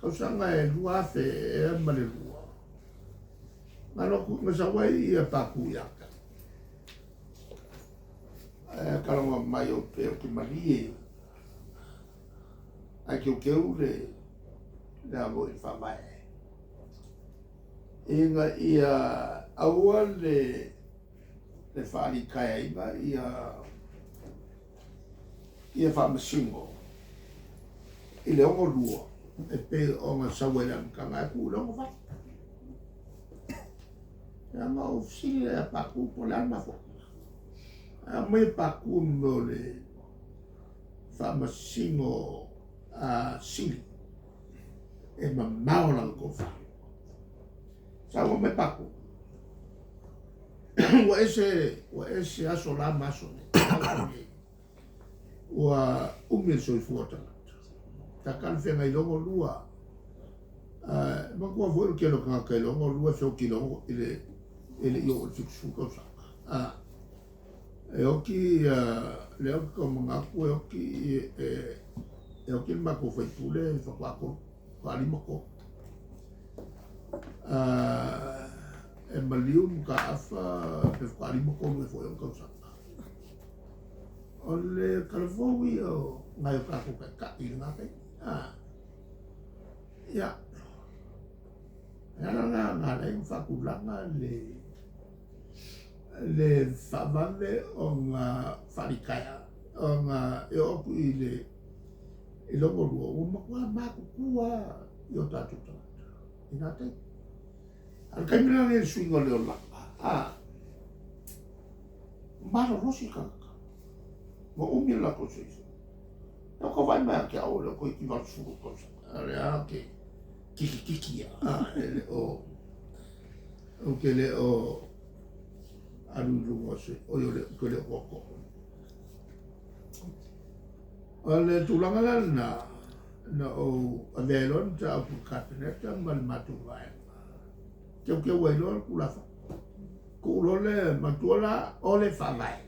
Tausaga e 2002, na alu atu na sau ai ia Patu ia te au. Ae talanoa mai ou te, ou te malie ae teuteu le le a foi le faavae ina ia aua le le faalitaeaina ia ia faamasino i le 62 e pei ona sau ai le amataga ae tuu i le 68. Ia ma ou fesili lea ia Patu po o le a le mafuaaga. Ae aumai e Patu mo le faamasino a sili e mamao lana tofa. Saunoa mai Patu. Ua ese, ua ese aso la ma aso nei. Aso nei. Ua umi le soifua o tagata. Takalafeagai logo lua. Uh, matua foi o le tele o tagata i logo lua e feoti logo i le e le i oo i le 70 tausaga. Ah, e oti uh, le oti tau manatu e oti e, e oti le matou faipule e faatoa tolu, faatoa lima tolu. Uh, e maliu Mataafa pe faatoa lima tolu ea foi ona tausaga. O le talavou ia o nai o tatou taitai i lena taimi. Ah, ia, e ala la na ala ai ona faatulaga le le faavave ona faalitaea ona e oo atu i le i lona lua ua matua matutua i o tatou tagata i na taimi. A o le taimi la lenei i le suiga o le olaga, a, malolosi tagata, ua umi le latou soifua. E o tau vaai mai ia te au, e le o toeitiiti 80 tausaga, a o lea ou te kikikiki lava, a, e le o, ou te le o alu i luga o se, oi, o le, ou te le o tootoo. O le tulaga la lena, na ou avea ai loa le mataupu i le Kapeneta ma le matou vaega, teuteu ai loa le Tulafono. Tuu loa le, manatua la, o le Faavae.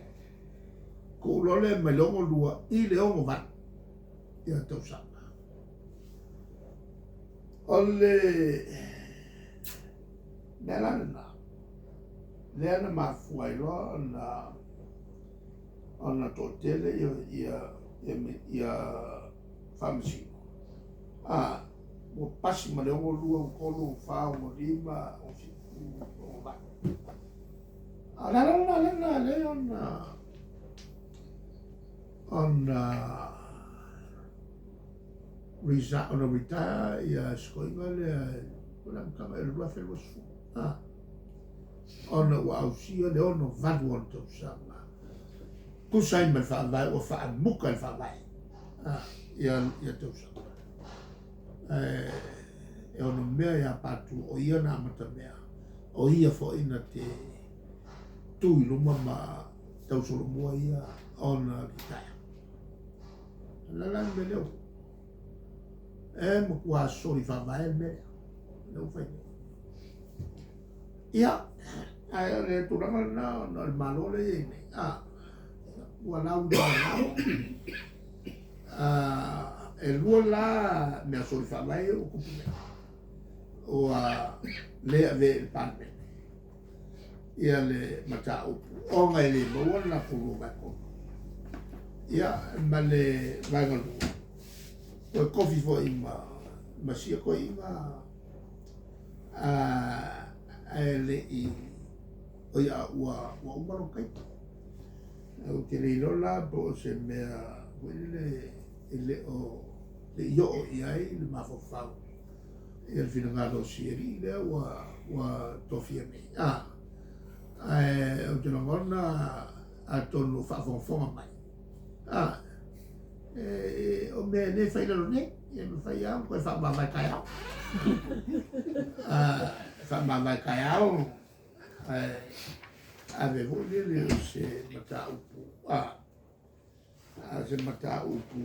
Tuu loa le mai le 62 i le 68 ia tausaga. O le mea la lena, lea na mafua ai loa ona ona toatele ia ia ia, ia faamasino. A, ua pasi ma le 62, 63, 64, 65, 67, 68. A o le ala lena lea na ala ai ona ona resign, ona retire ia si toeaina lea po o le amataga i le 2020. A, ona ua ausia le 68 ona tausaga. Tusa ai ma le faavae ua faamuta e le faavae a, ia, ia tausaga. Ae e ono mea ia Patu o ia na amata mea, o ia foi na te tu i luma ma tausolomua ia ona retire. O le la le mea lea ua e matua soli faavae le mea lea, lea ua fai nei. Ia, ae o le tulaga lena ona o le Malo lea e i ai nei, a, ua lauiloa e lua la mea soli faavae ia ua tupu nei, ua le avea i le Palemene ia le mataupu ona e le maua le latou lua vae tolu. Ia, ma le vaega lua, toe tofi foi ma, ma sia toeaiina ae le i, oi a ua, ua uma lona taimi. Ou te le iloa la po o se mea foi lele e le o le i oo i ai le mafaufau ia le finagalo o si alii lea ua ua tofia nei. A, ae ou te lagona atonu o faafogafoga mai. A, e, o mea e le fai i lalo nei, e mafai lava ona toe faamavae taeao. A, faamavae taeao, ae ave foi lele o se mataupu, a, a se mataupu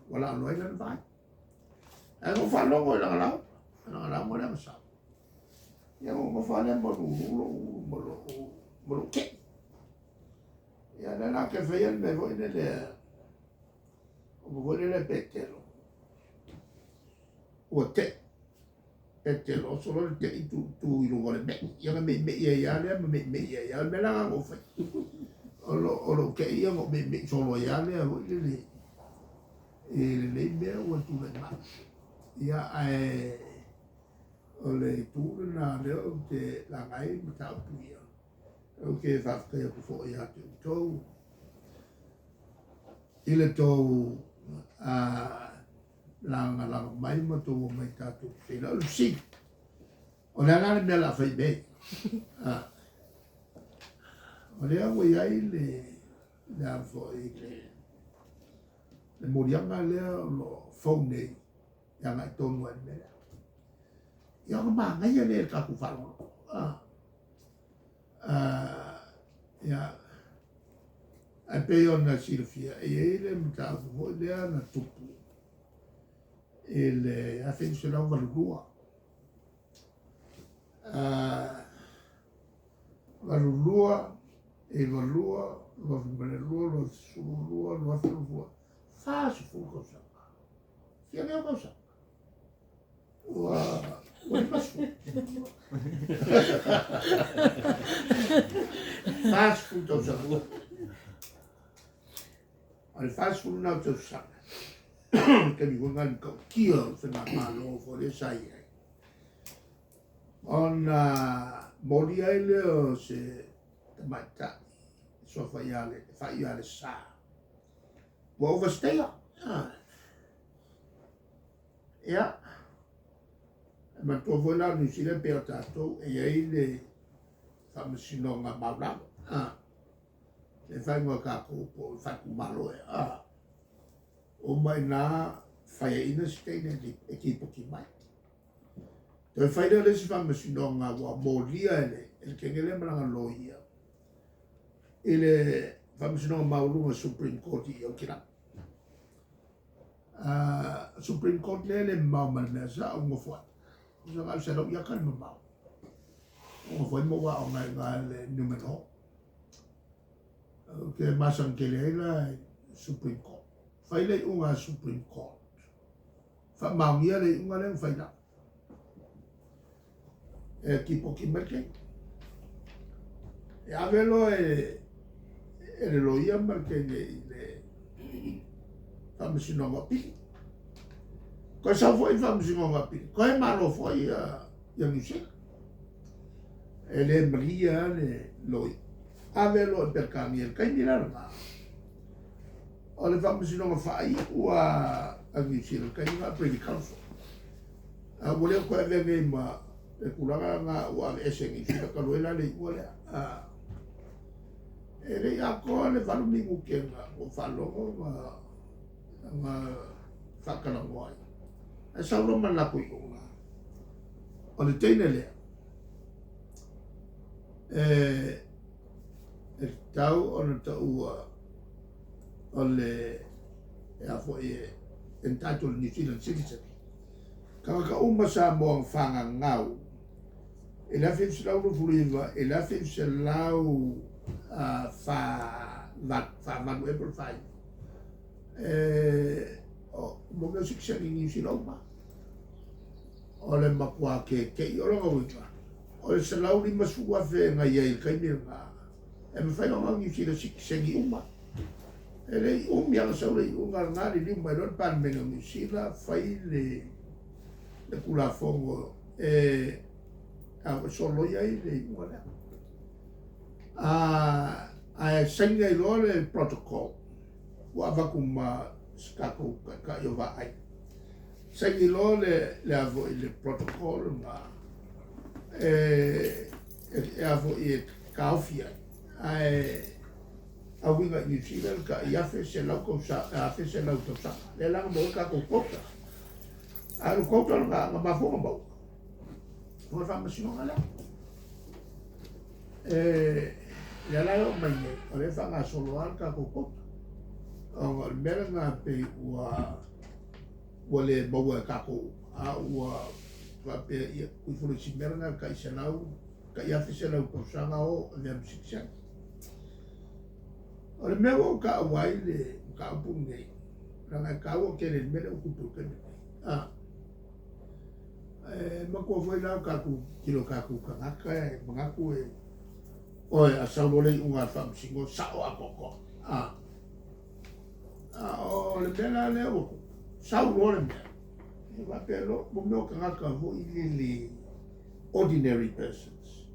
ua laaloa ai lana vaai. Ae na ou faalogo i lana lauga, lana lauga lea na sau. Ia na ou nofo lava lea ma lulu lou, ma lou, ma lou tei. Ia lea la ke faia le mea foi lele, upu foi lele Petelo. Ua te'i. E te oso loa le te'i tu i luga o le me'i. Ia na me'ime'i ai lava lea ma me'ime'i ai lava. O le mea la lena na ou faia. O lou te'i ia na ou me'ime'i solo ai lava lea foi lele i lenei mea ua tulai mai. Ia ae o le itu lena lea ou te laga ai mataupu ia. Ou te faafetai atu foi ia te outou i le tou lagalaga mai ma tou omai tatou te feiloai. O le fesili, o le a la le mea o le a fai nei? O lea ua i ai le le a foi le le moliaga lea o lo o fou nei e agai tonu lava i le mea lea. Ia ona manaia lea i le tatou faalogologo. Ia, ae pei ona silafia, e i ai le mataupu foi lea na tupu i le 1982. 82, 92, 2002, 2012, 2022, 40 tausaga. Fia lea o tausaga? Ua 50. 40 tausaga. O le 40 lena o tausaga, taimi foi lena i le matautia o le faigamalo foi lea sa i ai, ona moli ai lea o se tamaitai suafa ia le faaiu ia Lesa, ua overstay. Ia, e manatua foi la o Niu Sila pei o tatou e i ai le faamasinoga maualalo, le faaiuga a tatou po o le faaitumalo ea. Uma i ina faiaina se teine e lipoti mai. Toe fai lea o le isi faamasinoga ua molia e le teine lea ma lana loia i le faamasinoga maualuga Supreme Court i Aukilani. Supreme Court lea e le mamao ma le mea sa ou nofo ai. Tusa na o le 100 iaka le mamao. Ou nofo ai ma ou aoga i ina i le Newman Hall. Ou te masani tele ai la i Supreme Court. Fai le iuga a Supreme Court. Faamaonia le iuga lea na fai la. E tipoti mai le teine. E ave loa e le loia ma le teine i le faamasinoga o Apili. Toe sau foi i le faamasinoga o Apili, toe malo foi ia Niu Sila. E le malie lava le loia. Ave loa i Peretania i le taimi la lena. O le faamasinoga faaiu a Niu Sila i le taimi lena o Privy Council. A ua le o toe avea nei ma le tulaga lena ua aveese e Niu Sila talu ai la le iuga lea. E le i atoa le 8 minute na ou faalogo na faatalanoa ai. Ae sau loa ma le latou iuga. O le teine lea, e tatau ona taua o le e a foi e entitled New Zealand citizen. Tagata uma Samoa na fagagau i le 1929 i le 1948 ea po o le 49, mo mea o sitiseni Niu Sila uma. O le matua keke'i o lona uiga, o le 150,000 na i ai i le taimi lena, e mafai ona Niu Sila sitiseni uma. E le i umi lava na sau le iuga lena, liliu mai loa le Palemene o Niu Sila fai le Tulafono e soloia ai le iuga lea. Ae saini ai loa le protocol ua avatu ma se tatou taitai o vaai. Saini loa le a foi le protocol lena e a foi e taofi ai. Ae auiga i Niu Sila le tai 1,100 tausaga, 1,100 tausaga. Lea la na maua ai le tatou quota. A o le quota lena na mafua ona maua o le faamasinoga lea. Lea la e oo mai nei, o lea e faagasolo lava le tatou quota. Ona o le mea lena pei ua le maua e tatou uma, a ua faapea ia tuifolo i si mea lena tai 100, tai 1,100 tausaga o avea ma sitiseni. O le mea ua ou taua ai le mataupu lenei, leaga e taua tele i le mea lea ua tupu i le taimi lenei. E manatua foi la o tatou tele o tatou tagata e manatu e, oi, a sau loa le iuga a le Faamasino, e sao atoatoa, a. A o le mea la lea ua tupu, sau loa le mea, ia faapea loa, mo mea o tagata foi lele, ordinary persons,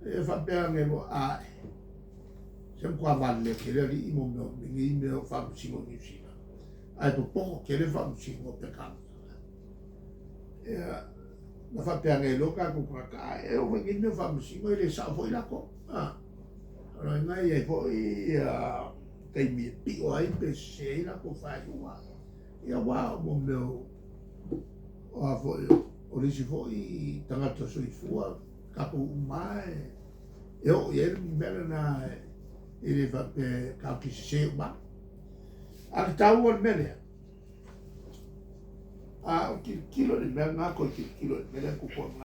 e faapea ane loa, ae, se matua valelea tele alii mo mea o nei mea o Faamasino i Niu Sila, ae popoto tele Faamasino o Peretania. Ia, na faapea ane ai loa tatou tagata, ae, e oo foi i nei mea o Faamasino e le sao foi latou. A, o lona uiga e i ai foi taimi e pio ai pe sese ai latou faaiuga. Ia aua o mea o o a foi o le isi foi tagata soifua, tatou uma lava e oo i ai le mea lena e le faapea tatou te sese uma lava. A o le taua o le mea lea, a ou tilotilo i le mea lena, toe tilotilo i le mea lea na tupu.